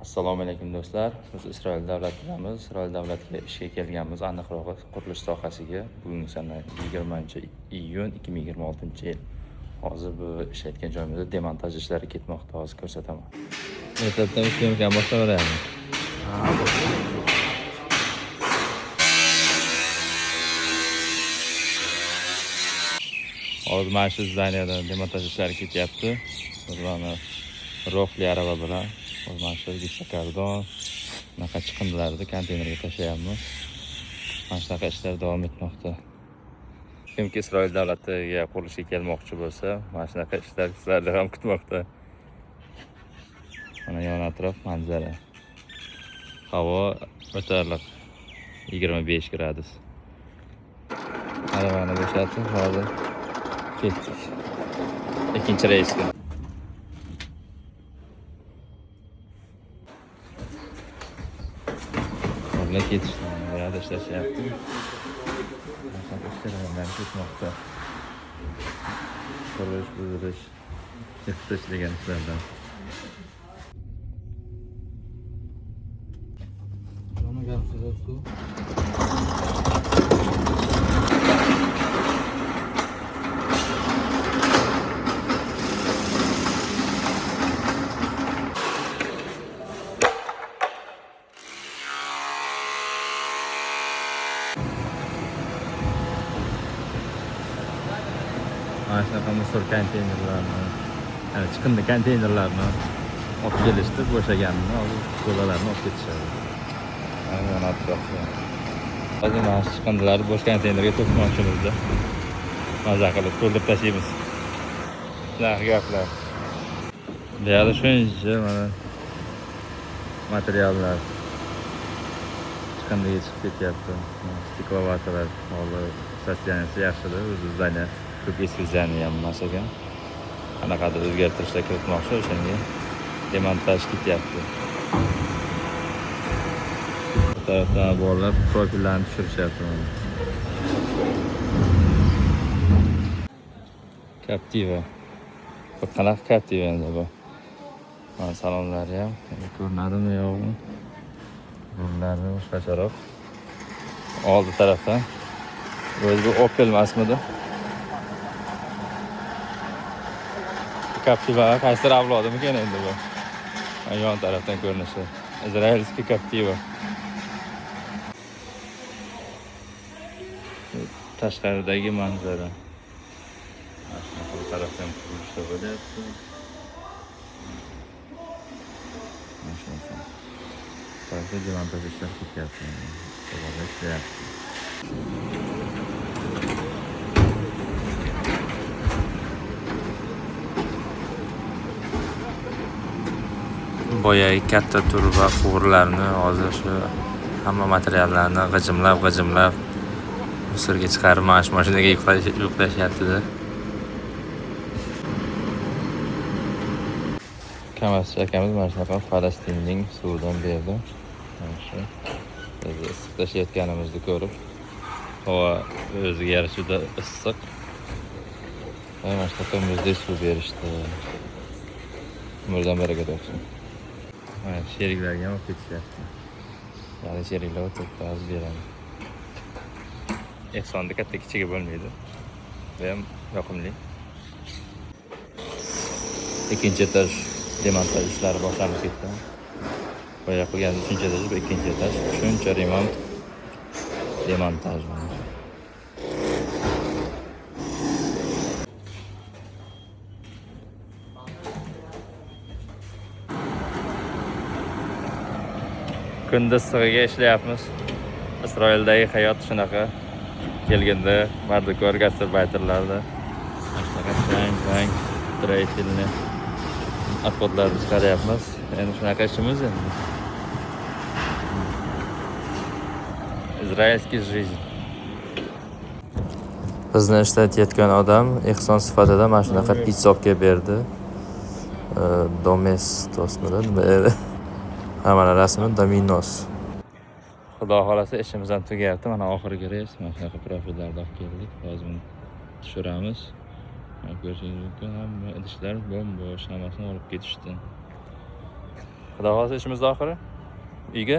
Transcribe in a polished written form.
Assalomu alaykum do'stlar. Biz Isroil davlatidamiz. Isroil davlatiga ishga kelganmiz, aniqrog'i qurilish sohasiga. Bugungi sana 20-iyun 2026-yil. Hozir bu ishlayotgan joyimizda demontaj ishlari ketmoqda. Hozir ko'rsataman. Ertalabdan syomkani boshlaveraymi? Hozir mana shu zdaniyada demontaj ishlari ketyapti. Biz mana rofli arava bilan hozir mana shu gipsokardon, bunaqa chiqindilarni konteynerga tashlayapmiz. Mana shunaqa ishlar davom etmoqda. Kimki Isroil davlatiga qurilishga kelmoqchi bo'lsa, mana shunaqa ishlar sizlarni ham kutmoqda. Mana yon atrof manzara. Havo o'ta iliq, 25 gradus. Aravani bo'shatib, hozir ketdik. Ikkinchi reysga. Ular ketishdi, bu yerda ishlashyapti. Mana ish jarayonlari ketmoqda. Qurilish, buzilish, yirtish degan ishlardan. Mana shunaqa musor konteynerlarni, ya'ni chiqindi konteynerlarni olib kelishdi, bo'shaganini hozir to'lalarni olib ketishadi. Mana yon atrofda. Hozir mana shu chiqindilarni bo'sh konteynerga to'kmoqchimizda. Maza qilib to'ldirib tashlaymiz. Shunaqa gaplar. Bu yerda shuncha mana materiallar chiqindiga chiqib ketyapti. Steklovatalar holi sostoyaniyasi yaxshida, o'zi zdание ko'p eski zdание ham emas ekan. Qanaqadir o'zgartirishlar kiritmoqchi, o'shanga demontaj ketyapti. Bu tarafdan bolalar profillarni tushirishyapti mana. Captiva. Bu qanaqa Captiva endi bu? Mana salonlari ham ko'rinadimi yo'qmi? Rullari boshqacharoq. Oldi tarafdan. O'zi bu Opel emasmidi? Captiva qaysidir avlodimikan endi bu? Mana yon tarafdan ko'rinishi. Izraelskiy Captiva. Tashqaridagi manzara. Mana shunaqa bu tarafdan qurilishlar bo'lyapti. Mana shunaqa. Tarafda demontaj ishlar ketyapti. Bolalar ishlayapti. Boyagi katta turba quvurlarni hozir shu hamma materiallarni g'ijimlab Misrga chiqarib mana shu mashinaga yuklashyapti-da. Kamazchi akamiz mana shunaqa Falastinning suvidan berdi. Mana shu biz issiq tashlayotganimizni ko'rib, havo o'ziga yarasha juda issiq. Va mana shunaqa muzdek suv berishdi. Umrdan baraka topsin. Mana sheriklarga ham olib ketishyapti. Ya'ni sheriklar o'tiribdi, hozir beradi. Ehsonni katta kichigi bo'lmaydi. Bu ham yoqimli. Ikkinchi etaj demontaj ishlari boshlanib ketdi. Boya qilgan uchinchi etaj, bu ikkinchi etaj. Shuncha remont, demontaj mana. Kunduz issig'iga ishlayapmiz. Isroildagi hayot shunaqa. Kelganda mardikor gastrobayterlarda mana shunaqa chang, строительный отходlarni chiqaryapmiz. Endi shunaqa ishimiz endi. Израильский жизнь. Bizni ishlatayotgan odam ehson sifatida mana shunaqa pitsa olib kelib berdi. Domestosmidi nima edi? Ha, mana rasmi Domino's. Xudo xolasa ishimiz ham tugayapti. Mana oxirgi reys, mana shunaqa profillarni olib keldik. Hozir buni tushiramiz. Mana ko'rishingiz mumkin, hamma idishlar bo'm-bo'sh, hammasini olib ketishdi. Xudo xohlasa, ishimizni oxiri uyga.